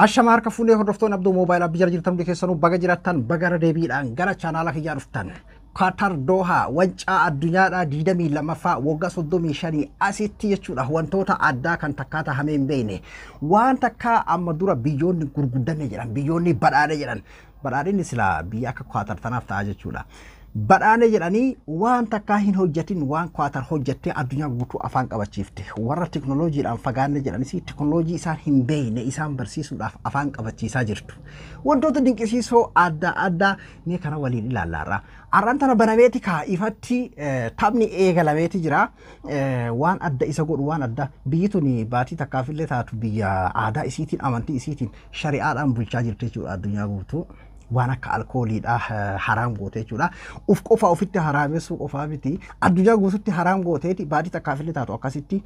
Ashama harka fuunee hordoftoonni Abduu Moobaayil Abbii jala jirtan hundi keessanuu baga jiraattan baga irra deebiidhaan gara chaanaala kiyyaa dhuftan. Qatar Doha wancaa addunyaadhaa 22ffaa waggaa 35 asitti jechuudha wantoota addaa kan takkaa tahamee hin beekne waan takkaa amma dura biyyoonni gurguddanne jedhan biyyoonni badhaadhe jedhan badhaadhinni silaa biyya akka Qatar tanaaf ta'a jechuudha. Badhaane jedhanii waan takkaa hin hojjetin waan Qatar hojjettee addunyaa guutuu afaan qabachiifte warra teknooloojiidhaan fagaanne jedhanis teknooloojii isaan hin beekne isaan barsiisuudhaaf afaan qabachiisaa jirtu. Wantoota dinqisiisoo adda addaa mee kana waliin ilaallaarra. Har'aan tana banameeti kaa ifatti taphni eegalameeti jira. Waan adda isa godhu waan adda biyyi tuni baatii takkaafillee taatu biyya aadaa isiitiin amantii isiitiin shari'aadhaan bulchaa jirti jechuudha addunyaa guutuu. Waan akka alkooliidha haraam goote jechuudha. Uf qofa ofitti haraamessuu qofaa miti. Addunyaa guututti haraam gooteeti baatii takkaafillee taatu akkasitti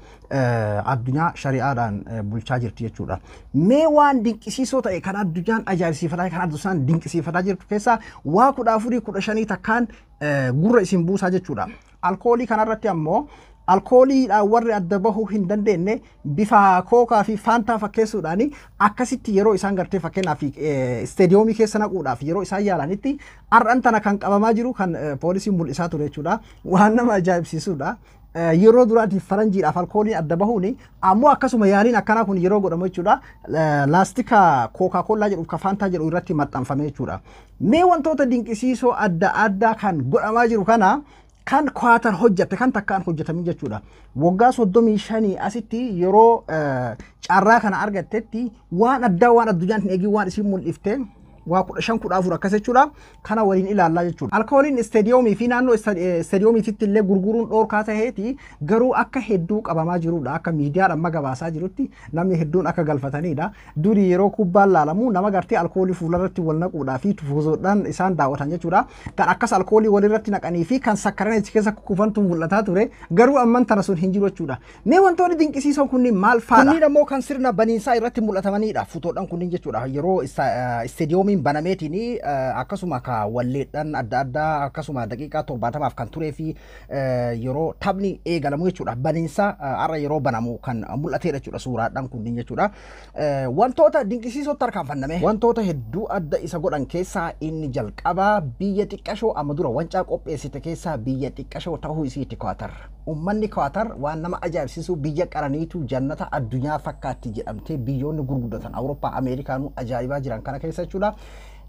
addunyaa shari'aadhaan bulchaa jirti jechuudha. Mee waan dinqisiisoo ta'e kan addunyaan ajaa'ibsiifataa kan addunyaan dinqisiifataa jirtu keessaa waa 14 15 takkaan gurra isin buusaa jechuudha. Alkoolii kanarratti ammoo alkooliidhaan warri adda bahuu hin dandeenye bifa kookaa fi faantaa fakkeessuudhaan akkasitti yeroo isaan gartee fakkeenyaaf isteediyoomii keessa naquudhaaf yeroo isaan yaalanitti har'an tana kan qabamaa jiru kan poolisiin mul'isaa ture jechuudha. Waan nama ajaa'ibsiisudha. Yeroo duraatiif faranjiidhaaf alkooliin adda bahuun ammoo akkasuma yaaliin akkanaa kun yeroo godhamu jechuudha. Laastika kookaa kollaa jedhu ka faantaa jedhu irratti maxxanfame jechuudha. Mee wantoota dinqisiisoo adda addaa kan godhamaa jiru kana kan Qatar hojjette kan takkaan hojjetamin jechuudha. Waggaa 35 asitti yeroo carraa kana argattetti waan addaa waan addunyaan hin eegin waan isin mul'ifte waa 15 14 akkas jechuudha. Kana waliin ilaallaa jechuudha. Alkooliin isteediyoomii fi naannoo isteediyoomiitti illee gurguruun dhoorkaa taheeti garuu akka hedduu qabamaa jirudha. Akka miidiyaan amma gabaasaa jirutti namni hedduun akka galfatanidha. Durii yeroo kubbaan laalamu nama gartee alkoolii fuularratti wal naquudhaa fi tufuuzoodhaan isaan daawwatan jechuudha. Kan akkas alkoolii walirratti naqanii fi kan sakkaran achi keessa kukufantu mul'ataa ture. Garuu amman tana sun hin jiru jechuudha. Mee wantoonni dinqisiisoon kunniin maal faadha? Kunniin ammoo kan sirna baniinsaa irratti mul'atamanidha. Futoodhaan kunniin jechuudha. Yeroo isteediyoomii banameetiin akkasuma ka walleedhaan adda addaa akkasuma daqiiqaa 70f kan turee fi yeroo taphni eegalamu jechuudha. Baniinsa har'a yeroo banamu kan mul'atedha jechuudha suuraadhaan kunniin jechuudha. Wantoota dinqisiisootti tarkaanfanname. Wantoota hedduu adda isa godhan keessaa inni jalqabaa biyya xiqqashoo amma dura wancaa qopheessite keessaa biyya xiqqashoo ta'uu isiiti Qatar. Uummanni Qatar waan nama ajaa'ibsiisu biyya qaraniitu jannata addunyaa fakkaatti jedhamtee biyyoonni gurguddatan Awurooppaa Ameerikaanuu ajaa'ibaa jiran kana keessa jechuudha.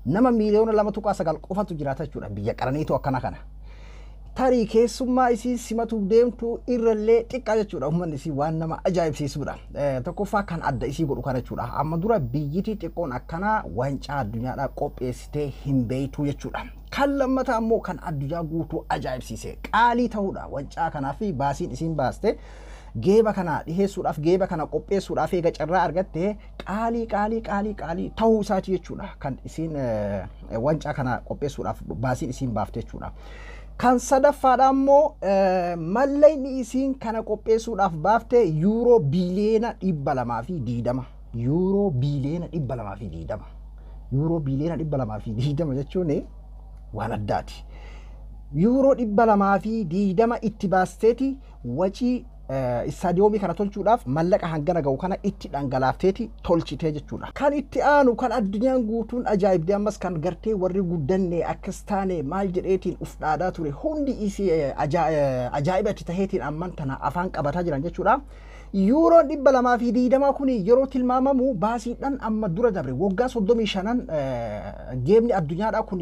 Nama miiliyoona 2.9 qofatu jiraata jechuudha biyya qaraniitu akkana kana. Tarii keessummaa isii simatuuf deemtu irrallee xiqqaa jechuudha uummanni isii waan nama ajaa'ibsiisudha. Tokkoffaa kan adda isii godhu kana jechuudha. Amma dura biyyiti xiqqoon akkanaa wancaa addunyaadhaa qopheessitee hin beektu jechuudha. Kan lammataa ammoo kan addunyaa guutuu ajaa'ibsiise qaalii ta'uudha. Wancaa kanaaf baasiin isiin baaste geeba kana dhiheessuudhaaf geeba kana qopheessuudhaaf eega carraa argatte qaalii qaalii qaalii qaalii ta'uu isaati jechuudha. Kan isiin wancaa kana qopheessuudhaaf baasiin isiin baafte jechuudha. Kan sadaffaadha ammoo mallayni isiin kana qopheessuudhaaf baafte yuuroo biiliyoona 220. Yuuroo biiliyoona 220. Yuuroo biiliyoona 220 jechuun waan addaati. Yuuroo 220 itti baasteeti wacii istaadiyoomii kana tolchuudhaaf mallaqa hangana ga'u kana itti dhangalaafteeti tolchitee jechuudha. Kan itti aanu kan addunyaan guutuun ajaa'ibdee ammas kan gartee warri guddanne akkas taane maal jedheetiin uf dhaadaa ture hundi isii ajaa'iba itti taheetiin amman tana afaan qabataa jiran jechuudha. Yuuroon 220 kun yeroo tilmaamamu baasiidhaan amma dura dabre waggaa 35 geemni addunyaadhaa kun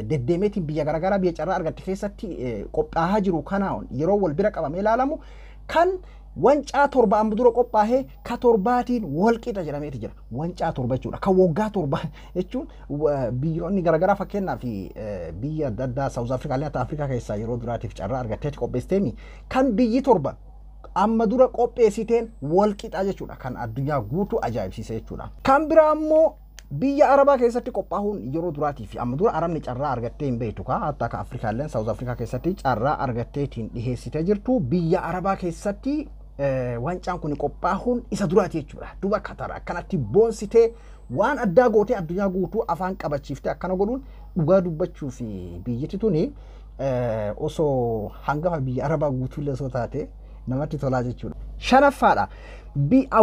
deddeemeetiin biyya garaagaraa biyya carraa argatte keessatti qophaa'aa jiru kanaan yeroo wal bira qabamee ilaalamu kan wancaa 7 amma dura qophaa'ee ka 7tiin wal qixa jedhameeti jira. Wancaa 7 jechuudha. Kan waggaa 7 jechuun biyyoonni garaagaraa fakkeenyaaf biyya adda addaa Saawuz Afrikaa illee Afrikaa keessaa yeroo duraatiif carraa argatteeti qopheessiteemi. Kan biyyi 7 amma dura qopheessiteen wal qixa jechuudha. Kan addunyaa guutuu ajaa'ibsiise jechuudha. Kan biraa ammoo biyya Arabaa keessatti qophaa'uun yeroo duraatiif amma dura Arabni carraa argattee hin beektu kaa hatta akka Afrikaalleen Saawuz Afrikaa keessatti carraa argatteetiin dhiheessitee jirtu biyya Arabaa keessatti wancaan kun qophaa'uun isa duraati jechuudha. Duba Qatar akkanatti boonsitee waan addaa gootee addunyaa guutuu afaan qabachiiftee akkana godhuun dhugaa dubbachuu fi biyyatti tuni osoo hangafa biyya Arabaa guutuullee osoo taate Namatti tolaa jechuudha. Shanaffaadha.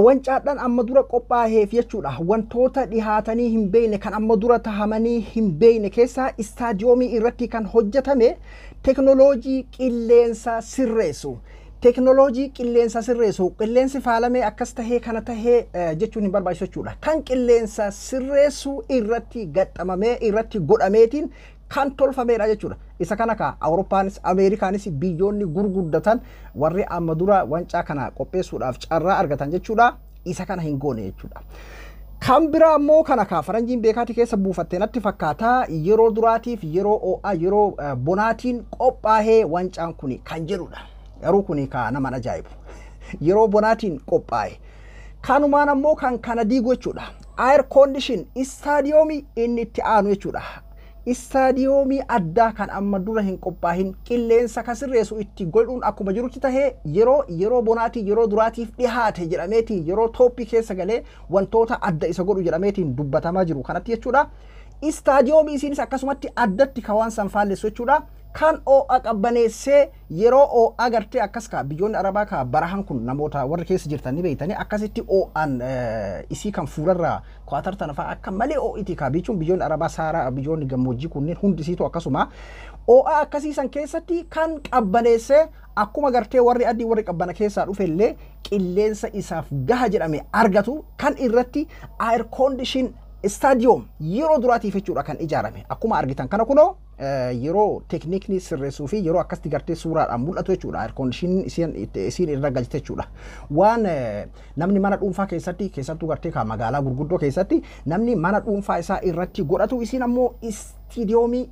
Wancaadhaan amma dura qophaa'eef jechuudha. Wantoota dhihaatanii hin beekne, kan amma dura tahamanii hin beekne keessaa istaadiyoomii irratti kan hojjetame teknooloojii qilleensa sirreessu. Teknooloojii qilleensa sirreessu, qilleensi faalamee akkas tahee kana tahee jechuun hin barbaachisu jechuudha. Kan qilleensa sirreessu irratti gaxxamamee irratti godhameetiin kan tolfameedha jechuudha. Isa kana ka Awurooppaanis Ameerikaanis biyyoonni gurguddatan warri amma dura wancaa kana qopheessuudhaaf carraa argatan jechuudha. Isa kana hin goone jechuudha. Kan biraa ammoo kana ka faranjiin beekaati keessa buufatte natti fakkaata, yeroo duraatiif yeroo ho'aa, yeroo bonaatiin qophaa'ee wancaan kun kan jedhudha. Garuu kun ka nama ajaa'ibu. Yeroo bonaatiin qophaa'e. Kanumaan ammoo kan kana diigu jechuudha. Air condition istaadiyoomii inni itti aanu jechuudha. Istaadiyoomii addaa kan amma dura hin qophaahin qilleensa kan sirreessu itti godhuun akkuma jirutti tahee, yeroo bonaatii yeroo duraatiif dhihaate jedhameetiin, yeroo tooppii keessa galee wantoota adda isa godhu jedhameetiin dubbatamaa jiru kanatti jechuudha. Istaadiyoomii isiinis akkasumatti addatti kan waan san faallessu jechuudha. Kan ho'a qabbaneessee yeroo ho'a gartee akkas ka biyyoonni Arabaa ka barahan kun namoota warri keessa jirtan ni beektanii, akkasitti ho'aan isii kan fuularraa Kwaatar tana fa'aa akka malee ho'iti ka bichuun biyyoonni Arabaa saaraa, biyyoonni gammoojjii kunneen hundi isiitu akkasuma ho'a akkasiisan keessatti kan qabbaneessee akkuma gartee warri adii warri qabbana keessaa dhufe illee qilleensa isaaf gaha jedhame argatu kan irratti air condition stadium yeroo duraatiif jechuudha kan ijaarame. Akkuma argitan kana kunoo yeroo teeknikni sirreessuu fi yeroo akkasitti gartee suuraadhaan mul'atu jechuudha. Air condition isiin irra galte jechuudha. Waan namni mana dhuunfaa keessatti, keessattuu gartee ka magaalaa gurguddoo keessatti namni mana dhuunfaa isaa irratti godhatu, isiin ammoo istiidiyoomii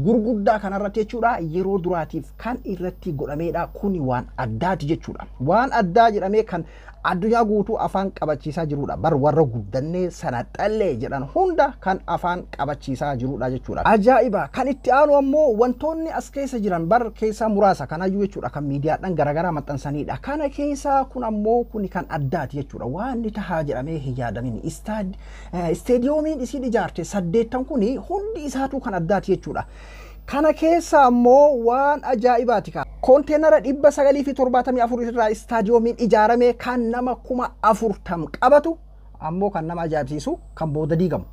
gurguddaa kanarratti jechuudha yeroo duraatiif kan irratti godhameedha. Kuni waan addaati jechuudha. Waan addaa jedhamee kan addunyaa guutuu afaan qabachiisaa jirudha. Bar warra guddannee sana xallee jedhan hunda kan afaan qabachiisaa jirudha jechuudha. Ajaa'iba! Kan itti aanu ammoo wantoonni as keessa jiran bar keessaa muraasa kanayyuu jechuudha kan miidiyaadhaan garaagaraa maxxansanidha. Kana keessaa kun ammoo kuni kan addaati jechuudha. Waan inni tahaa jedhamee hin yaadamin. Isteediyoomiin isiin ijaarte 8 kuni hundi isaatu kan addaati jechuudha. Kana keessa ammoo waan ajaa'ibaati ka. Konteenara 974 irraa istaadiyoomiin ijaarame kan nama 40,000 qabatu ammoo kan nama ajaa'ibsiisu kan booda diigamu.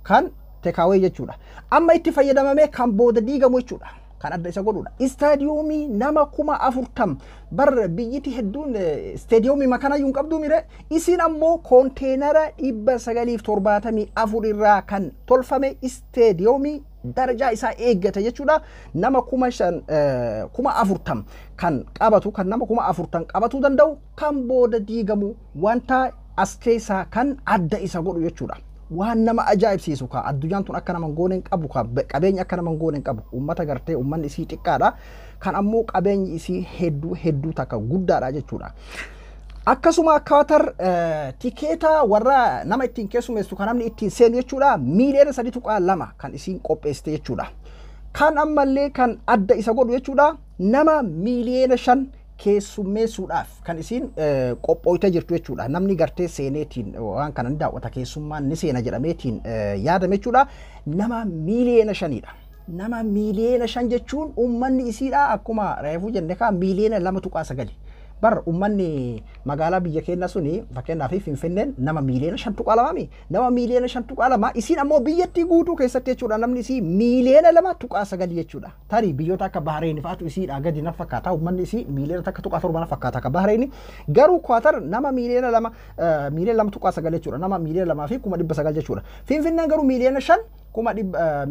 Kan tekaawee jechuudha. Amma itti fayyadamamee kan booda diigamu jechuudha. Kan adda isa godhudha. Istaadiyoomii nama 40,000, bar biyyiti hedduun istaadiyoomii makanayyuu hin qabdu mire, isiin ammoo konteenara 974 irraa kan tolfame istaadiyoomii darajaa isaa eeggate jechuudha. Nama 5,000, 40,000 kan qabatu, kan nama 40,000 qabatuu danda'u kan booda diigamu wanta as keessaa kan adda isa godhu jechuudha. Waan nama ajaa'ibsiisu ka addunyaan tun akka nama hin goone hin qabu, ka qabeenya akka nama hin goone hin qabu. Uummata gartee uummanni isii xiqqaadha. Kan ammoo qabeenyi isii hedduu hedduu takka guddaadha jechuudha. Akkasuma Kaatar tikeeta warra nama ittiin keessummeessu kan namni ittiin seenu jechuudha miiliyoona 3.2 kan isiin qopheessite jechuudha. Kan ammallee kan adda isa godhu jechuudha nama miiliyoona 5 keessummeessuudhaaf kan isiin qophooytee jirtu jechuudha. Namni gartee seeneetiin waan kana ni daawwata, keessummaan ni seena jedhameetiin yaadame jechuudha. Nama miiliyoona 5dha. Nama miiliyoona 5 jechuun uummanni isiidha akkuma reefuu jenne kaa miiliyoona 2.9. Bar uummanni magaalaa biyya keenya suni, fakkeenyaaf Finfinneen nama miiliyoona 5.2 mi? Nama miiliyoona 5.2, isiin ammoo biyyattii guutuu keessatti jechuudha namni isii miiliyoona 2.9 jechuudha. Tarii biyyoota akka Bahareen fa'aatu isiidha gadi na fakkaata, uummanni isii miiliyoona 1.7 na fakkaata akka Bahareen. Garuu Kwaatar nama miiliyoona 2, miiliyoona 2.9 jechuudha, nama miiliyoona 2 fi 900,000 jechuudha. Finfinneen garuu miiliyoona 5 kuma dhibba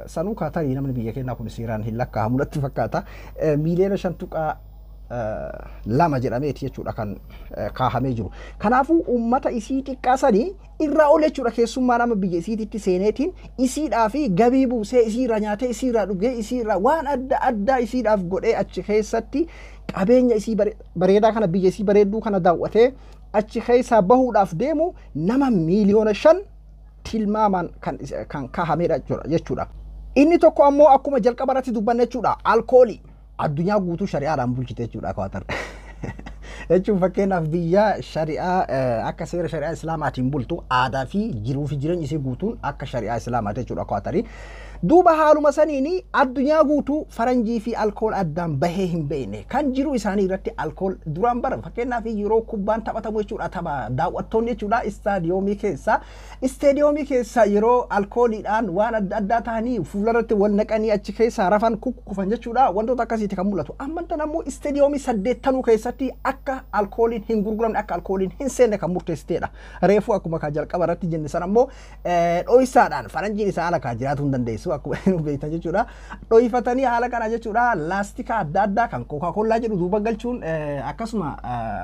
sanuu Kaatarii namni biyya keenyaa kun seeraan hin lakkaa'amu natti fakkaata. Miiliyoona 5.2 jedhameeti jechuudha kan kaahamee jiru. Kanaafuu uummata isii xiqqaa sanii irraa ol jechuudha keessummaa nama biyya isiititti seeneetiin isiidhaa fi gabii buusee, isiirraa nyaatee, isiirraa dhugee, isiirraa waan adda addaa isiidhaaf godhee, achi keessatti qabeenya isii bareedaa kana, biyya isii bareedduu kana daawwatee achi keessaa bahuudhaaf deemu nama miiliyoona 5 tilmaamaan kan kaahamedha jechuudha. Inni tokko ammoo akkuma jalqaba irratti dubbanne jechuudha, alkoolii addunyaa guutuu shari'aadhaan bulchite jechuudha Kwaatar. Jechuun fakkeenyaaf biyya shari'aa akka seera shari'aa Islaamaatiin bultu, aadaa fi jiruu fi jireenyi isii guutuun akka shari'aa Islaamaati jechuudha Qaatarii. Duuba haaluma saniin addunyaa guutuu faranjii fi alkool addaan bahee hin beekne kan jiru isaanii irratti alkool duraan bara fakkeenyaaf yeroo kubbaan taphatamu jechuudha, tapha daawwattoonni jechuudha, istaadiyoomii keessa yeroo alkooliidhaan waan adda addaa ta'anii fuularratti wal naqanii achi keessa rafan, kukkufan jechuudha. Wantoota akkasiiti kan mul'atu. Amma tan ammoo istaadiyoomii 80 keessatti akka alkooliin hin gurguramne, akka alkooliin hin seenne kan murteessiteedha. Reefuu akkuma kan jalqaba irratti jenne san ammoo dho'isaadhaan faranjiin isaa ala kaa jiraatu hin dandeessu akkuma nu beektan jechuudha. Dho'ifatanii haala kana jechuudha, laastika adda addaa kan Coca-Cola jedhu duuba galchuun, akkasuma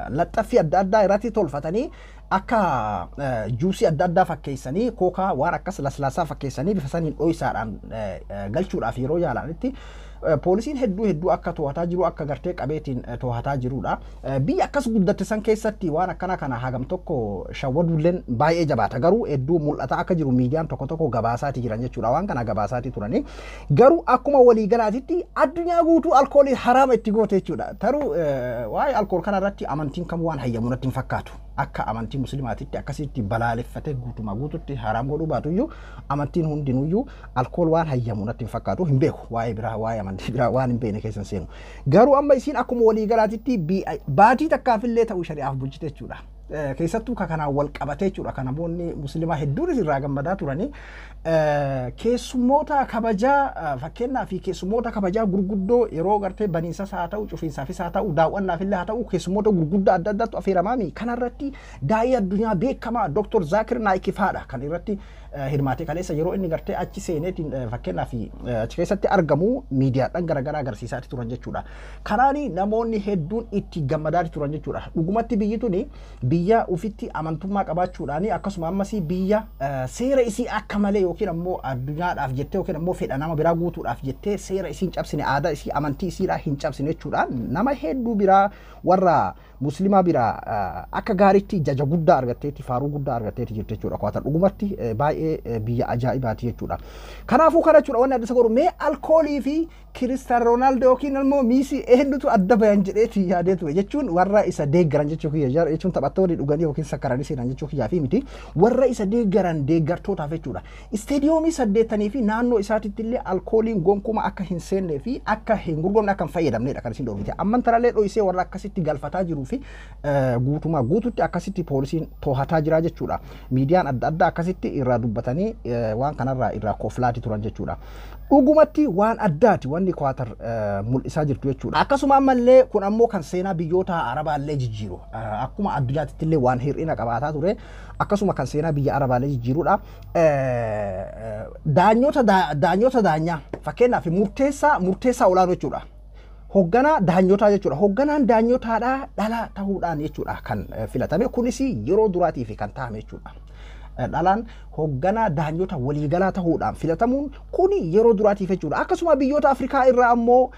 laxxaffii adda addaa irratti tolfatanii, akka juusii adda addaa fakkeessanii, kookaa waan akkas laslaasaa fakkeessanii bifa saniin dho'isaadhaan galchuudhaaf yeroo yaalanitti poolisiin hedduu hedduu akka to'ataa jiru, akka gartee qabeetiin to'ataa jirudha. Biyya akkas guddatte san keessatti waan akkana kana hagam tokko shawwaduulleen baay'ee jabaata. Garuu hedduu mul'ataa akka jiru miidiyaan tokko tokko gabaasaati jiran jechuudha. Waan kana gabaasaati turani. Garuu akkuma waliigalaatitti addunyaa guutuu alkoolii haraama itti goote jechuudha. Taruu waa'ee alkool kana irratti amantiin kamuu waan hayyamu natti hin fakkaatu. Akka amantii Musliimaatitti akkasitti balaaleffatee guutumaa guututti haraam godhuu baatuyyuu, amantiin hundinuyyuu alkool waan hayyamu natti hin fakkaatu. Hin beeku, waa'ee biraa, waa'ee amantii biraa waan hin beekne keessa hin seenu. Garuu amma isiin akkuma waliigalaatitti baatii takkaafillee ta'uu shari'aaf bulchite jechuudha. Keessattuu ka kanaan wal qabatee jechuudha. Kan namoonni Musliimaa hedduunis irraa gammadaa turanii keessummoota kabajaa, fakkeenyaa fi keessummoota kabajaa gurguddoo yeroo gartee baniinsas haa ta'u, cufiinsaafis haa ta'u, daawwannaafillee haa ta'u, keessummoota gurguddaa adda addaatu affeeramaami. Kanarratti daa'ii addunyaa beekamaa Dr. Zaakir Naayik faadha kan irratti hirmaatee kaleessa yeroo inni gartee achi seeneetiin fakkeenyaa fi achi keessatti argamu miidiyaadhaan garaagaraa agarsiisaati turan jechuudha. Kanaani namoonni hedduun itti gammadaati turan jechuudha. Dhugumatti biyyi tuni biyya ufitti amantummaa qabaachuudhaani, akkasuma ammas biyya seera isii akka malee yookiin ammoo addunyaadhaaf jettee yookiin ammoo fedha nama biraa guutuudhaaf jettee seera isii hin cabsine, aadaa isii, amantii isiidhaa hin cabsine jechuudha. Nama hedduu biraa, warra Muslimaa biraa akka gaariitti jaja guddaa argatteetti, faaruu guddaa argatteetti jirti jechuudha. Kwaatar dhugumatti baay'ee biyya ajaa'ibaati jechuudha. Kanaafuu kana jechuudha wanni adda isa godhu. Mee alkoolii fi Kiristiyaano Roonaaldoo yookiin immoo Miisii eenyutu adda bayan jedheeti yaadee ture, jechuun warra isa deeggaran jechuu kiyya, jechuun taphattoonni dhuganii yookiin sakkaranii seenan jechuu kiyyaa fi miti, warra isa deeggaran deeggartootaaf jechuudha. Isteediyoomii 80 fi naannoo isaatitti illee alkooliin gonkumaa akka hin seennee fi akka hin gurguramne, akka hin fayyadamnedha kan isin dhoofite. Amman tanallee dho'isee warra akkasitti galfataa jiruu fi guutumaa guututti akkasitti poolisiin to'ataa jira jechuudha. Miidiyaan adda addaa akkasitti irraa dubbatanii waan kanarraa irraa koflaati turan jechuudha. Dhugumatti waan addaati wanni Kwaatar mul'isaa jirtu jechuudha. Akkasuma ammallee kun ammoo kan seenaa biyyoota Arabaallee jijjiiru. Akkuma addunyaatti illee waan hir'ina qabaataa ture, akkasuma kan seenaa biyya Arabaallee jijjiirudha. Daanyota daanyaa, fakkeenyaaf murteessaa olaanoo jechuudha. Hoogganaa daanyotaa jechuudha. Hoogganaan daanyotaadhaa dhala ta'uudhaan jechuudha kan filatame. Kunis yeroo duraatiif kan ta'ame jechuudha. Dhalaan hoogganaa daanyota waliigalaa ta'uudhaan filatamuun kuni yeroo duraatiif jechuudha. Akkasuma biyyoota Afrikaa irraa ammoo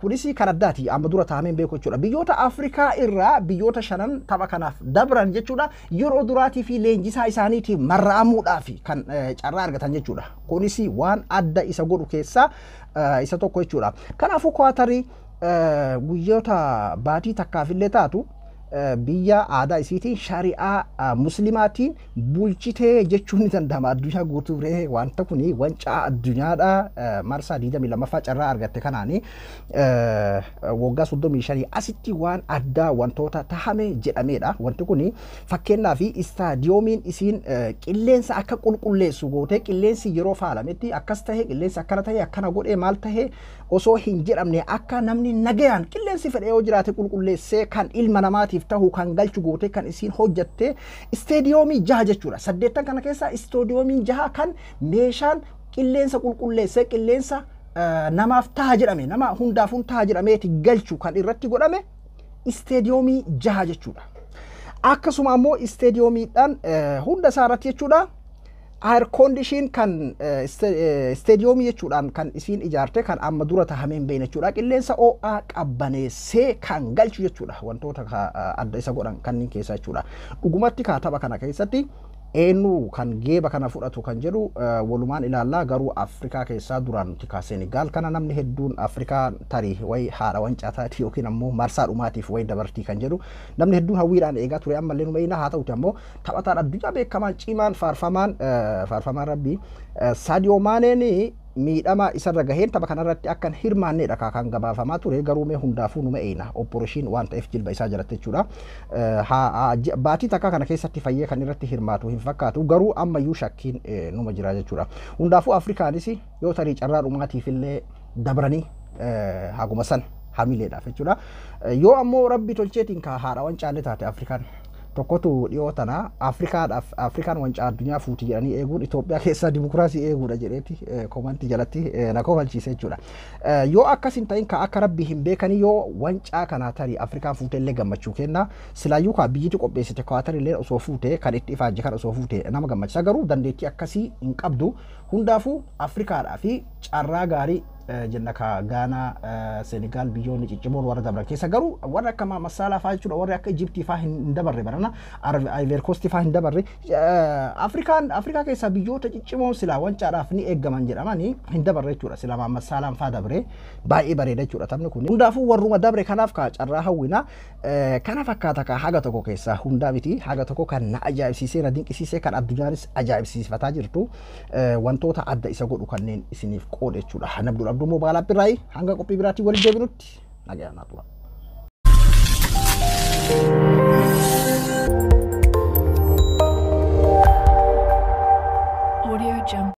kunis kan addaati, amma dura taa'amee hin beeku jechuudha. Biyyoota Afrikaa irraa biyyoota shanan tapha kanaaf dabran jechuudha. Yeroo duraatii fi leenjisaa isaaniitiif marra'amuudhaaf kan carraa argatan jechuudha. Kunis waan adda isa godhu keessaa isa tokko jechuudha. Kanaafuu Kwaatarii guyyoota baatii takkaafillee taatu biyya aadaa isiitiin shari'aa Muslimaatiin bulchitee jechuun ni danda'ama. Addunyaa guutuu ree wanta kuni wancaa addunyaadha marsaa 22ffaa carraa argatte kanaani waggaa 35 asitti waan addaa wantoota tahame jedhamedha. Wanti kuni fakkeenyaa fi istaadiyoomiin isiin qilleensa akka qulqulleessu gootee, qilleensi yeroo faalametti akkas tahe, qilleensi akkana tahe, akkana godhee, maal tahe osoo hin jedhamne, akka namni nagayaan qilleensi fedhe yoo jiraate qulqulleessee kan ilma namaatiif tahu kan galchu gootee kan isiin hojjatte isteediyoomii jaha jechuudha. 80 kana keessa isteediyoomiin jaha kan meeshaan qilleensa qulqulleessee qilleensa namaaf taha jedhame, nama hundaafuu taha jedhameeti galchu kan irratti godhame isteediyoomii jaha jechuudha. Akkasuma ammoo isteediyoomiidhaan hunda isaa irratti jechuudha. Air condition kan isteediyoomii jechuudhaan kan isiin ijaarte kan amma dura tahamee hin beekne jechuudha. Qilleensa ho'aa qabbaneessee kan galchu jechuudha. Wantoota adda isa godhan kanneen keessa jechuudha. Dhugumatti kaa tapha kana keessatti Eenyu kan geeba kana fudhatu kan jedhu walumaan ilaallaa. Garuu Afrikaa keessaa duraan nuti ka Senegaal kana namni hedduun Afrikaa tarii wayi haadha wancaa taati yookiin ammoo marsaa dhumaatiif wayi dabartii kan jedhu namni hedduun hawwiidhaan eegaa ture. Ammallee numa haa ta'uti ammoo taphataan addunyaa beekamaan cimaan faarfamaan rabbii Sadio Maaneen miidhama isarra gaheen tapha kanarratti akka hin hirmaannedha kan gabaafamaa ture. Garuu mee hundaafuu numa eeyna, operation waan ta'eef jilba isaa jalatti jechuudha. Baatii takka kana keessatti fayyee kan irratti hirmaatu hin fakkaatu, garuu ammayyuu shakkiin numa jira jechuudha. Hundaafuu Afrikaanis yoo tarii carraa dhumaatiif illee dabranii haguma san hamileedhaaf jechuudha. Yoo ammoo rabbi tolcheetiin ka haadha wancaalee taate Afrikaan tokkotu dhiyoo tana Afrikaadhaaf Afrikaan wancaa addunyaa fuuti jedhanii eeguun Itoophiyaa keessaa dimokiraasii eeguudha jedheeti comment jalatti na kofalchiise jechuudha. Yoo akkas hin ta'in ka akka rabbi hin beekanii yoo wancaa kanaa tarii Afrikaan fuute illee gammachuu kenna. Silaayyuu ka biyyiti qopheessite Kwaatar illee osoo fuute, kan itti ifaajje kan osoo fuute nama gammachiisa, garuu dandeettii akkasii hin qabdu. Hundaafuu Afrikaadhaa fi carraa gaarii jenna ka Gaanaa, Senegaal, biyyoonni ciccimoon warra dabran keessa garuu warra akka Masaalaa fa'aa jechuudha, warri akka Ijiptii fa'aa hin dabarre barana, Ivory Coast fa'aa hin dabarre. Afrikaan Afrikaa keessaa biyyoota ciccimoon silaa wancaadhaaf ni eeggaman jedhamanii hin dabarre jechuudha. Silaa Masaalaan fa'aa dabre baay'ee bareeda jechuudha taphni kun. Hundaafuu warruma dabre kanaaf ka carraa hawwina. Kana fakkaata ka haga tokko keessaa, hundaa miti, haga tokko kan na ajaa'ibsiisee na dinqisiisee kan addunyaanis ajaa'ibsiifataa jirtu wantoota adda isa godhu kanneen isiniif qoode jechuudha. Nabduu Abduu Mobile App irraayi hanga qophii biraatiin walitti deebinutti nagayaan naa tura.